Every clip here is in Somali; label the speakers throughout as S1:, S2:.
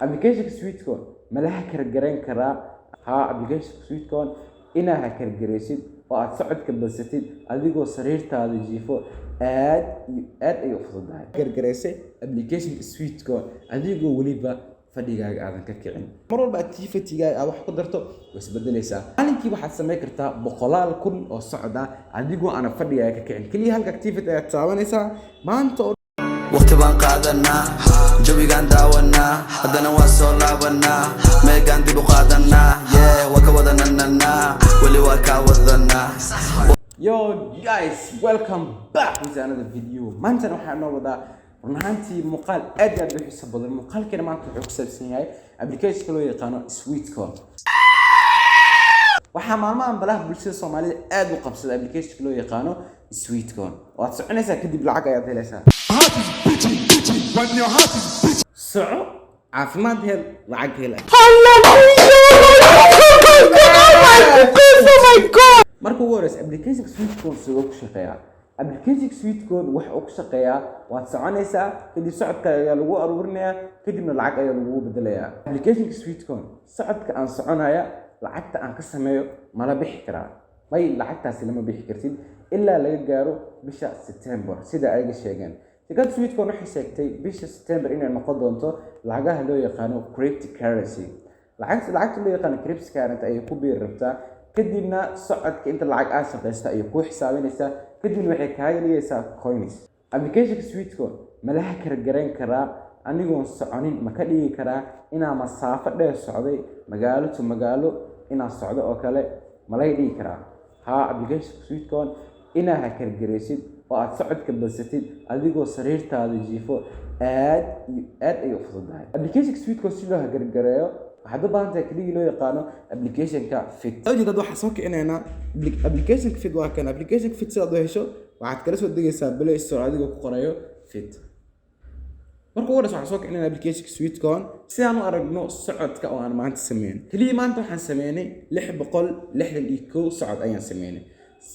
S1: Applicationka Sweatcoin ma la hack garayn karaa? Haa, applicationka Sweatcoin inaad hack garaysid oo aad socodka badsatid adigoo sariirtaada jiifo aad iyo aad ayay u fududahay. Hack garaysay applicationka Sweatcoin adigoo weliba fadhigaaga aadan ka kicin. Mar walba activity-gaaga aad wax ku darto, way isbedelaysaa. Maalinkii waxaad samayn kartaa boqolaal kun oo socod ah adigoo aanan fadhigaaga ka kicin. Keliya halka activity ayaad taabanaysaa maanta oo
S2: Waqti baan qaadanaa, jawigaan daawanaa, haddana waan soo laabanaa, meegaan dib u qaadanaa. Yeah, waa ka wadanananaa, weli waa kaa wadanaa.
S1: Yo guys, welcome back with another video. Maantana waxaan noo wadaa run ahaantii muuqaal aad iyo aad u xiiso badan. Muuqaalkeena maanta wuxuu ku saabsan yahay applicationka loo yaqaano Sweatcoin. Waxaa maalmahan balaha bulshada Soomaalida aad u qabsada applicationka loo yaqaano Sweatcoin. Waad soconaysaa, kadib lacag ayaad helaysaa.
S3: Heart is beating, beating. When your heart is beating.
S1: Soco, caafimaad hel, lacag hel.
S4: Oh my God!
S1: Marka ugu horeysa, applicationka Sweatcoin sidoo ku shaqeeyaa? Applicationka Sweatcoin waxa uu ku shaqeeyaa, waad soconaysaa, kadib socodka ayaa lagu aruurinayaa, kadibna lacag ayaa lagugu bedelayaa. Applicationka Sweatcoin, socodka aan soconaya lacagta aan ka sameeyo mala bixi karaa? May, lacagtaasi lama bixi kartid ilaa laga gaaro bisha September, sida ayaga sheegeen. Shirkadda Sweatcoin waxay sheegtay bisha September inay noqon doonto lacagaha loo yaqaano cryptocurrency. Lacagta loo yaqaano cryptocurrency ayay ku biiri rabtaa. Kadibna socodka inta lacag aad shaqaysta ayay kuu xisaabinaysaa, kadibna waxay kaaga dhigaysaa coins. Applicationka Sweatcoin ma la hack garayn karaa? Anigoon soconin ma ka dhigi karaa inaa masaafo dheer socday, magaalo to magaalo inaan socdo oo kale ma laga dhigi karaa? Haa, applicationka Sweatcoin inaad hack garaysid oo aad socodka badsatid adigoo sariirtaada jiifo aad iyo aad ayay u fududahay. Applicationka Sweatcoin si loo hack gareeyo, waxaad u baahan tahay keligii loo yaqaano applicationka Fit. Ujeedad waxaa soo kicinaynaa applicationka Fit. Waa kan applicationka Fit. Sidaad u hesho, waxaad kala soo degaysaa Play Store adigoo ku qorayo Fit. Marka ugu horeysa, waxaan soo kicinayna applicationka Sweatcoin si aan u aragno socodka oo aan maanta sameyn. Keliya maanta waxaan sameynay 661 socod ayaan sameynay.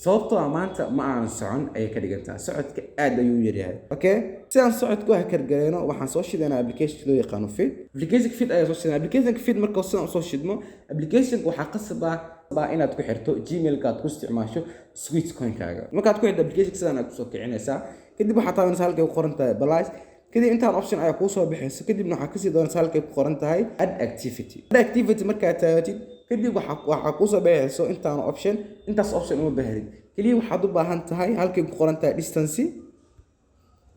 S1: Sababtoo ah maanta ma aanan socon ayay ka dhigan tahay, socodka aad ayuu u yaryahay. Okay, si aan socodka u hack gareyno, waxaan soo shidaynaa application loo yaqaano Fit. Applicationka Fit ayaa soo shidnaa. Applicationka Fit marka sidaan usoo shidmo, applicationka waxaa qasab ah baa inaad ku xirto Gmailka aad ku isticmaasho Sweatcoin-kaaga. Markaad ku xirto applicationka, sidaan aad kusoo kicinaysaa. Kadib waxaad taabanaysaa halkay ku qoran tahay plus. Kadib intaan option ayaa kuu soo bixayso. Kadibna waxaa kasii doonaysaa halkay ku qoran tahay add activity. Add activity markaad taabatid, kadib waxaa kuusoo bixayso intaan option. Intaas option uma baahnid, keliya waxaad u baahan tahay halkay ku qoran tahay distance.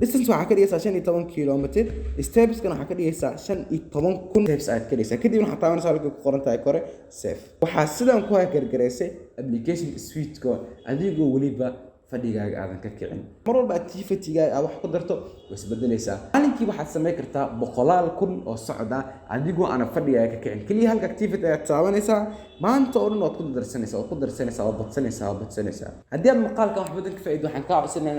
S1: Distance waxaa ka dhigaysaa 15 kilometer. Stepskan waxaa ka dhigaysaa 15,000 steps ayaad ka dhigaysaa. Kadibna waxaad taabanaysaa halkay ku qoran tahay kore save. Waxaa sidan ku hack garaysay application Sweatcoin adigoo weliba fadhigaaga aadan ka kicin. Mar walba activity-gaaga aad wax ku darto, way isbedelaysaa. Maalinkii waxaad samayn kartaa boqolaal kun oo socod ah adigoo aanan fadhigaaga ka kicin. Keliya halka activity ayaad taabanaysaa maanta oo dhan, waad ku darsanaysaa, waad ku darsanaysaa, waad badsanaysaa, waad badsanaysaa. Haddii aad muuqaalkan wax badan ka faa'iido, waxaan kaa codsanaynaa